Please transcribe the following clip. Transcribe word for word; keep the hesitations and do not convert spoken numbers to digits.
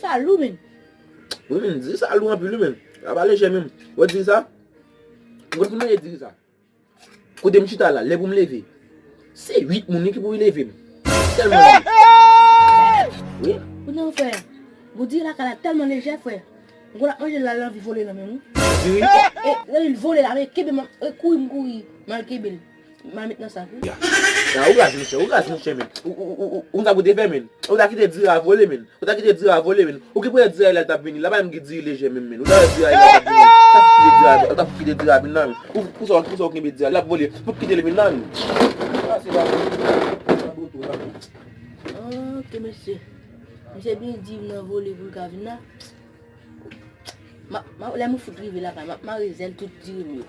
Sa lou, men. Wi, men, diri sa lou anpil, wi, men. Sa pa lejè, menm. Ou wè diri sa? Ou konn pou mwen diri sa? Kote m chita la, lè pou m leve, se uit moun ki pou leve m. Tèlman lou. Wi. Ou nan, frè. Bon, diri lakay la tèlman lejè, frè. Ou konn ap manje la, l anvi vole nan men ou. Diri. E lè li vole la, men kenbe m, e kouri m kouri. M al kenbe l. M al met nan sak, wi. Nan, ou raz, monchè, ou raz, monchè, men. Ou, ou, ou, ou, ou sa pou te fè, men. Ou ta kite diri a vole, men. Ou ta kite diri a vole, men. Ou ki pou wè diri a lè l t ap vini. La pa menm ki diri lejè, menm, men. Ou ta wè diri a lè l t ap vini. Ou ta kite diri a, ou ta kite diri a vin nan, men. Ou, pou sa, pou sa ou kenbe diri a, l ap vole. Pou kite l vin nan, men. Sa, se pa bon, sa. Ok, mesye. Misye byen di m nan vole pou l ka vin la. Ma, ma, lè m fout rive lakay, m ap mare zèl tout diri m yo.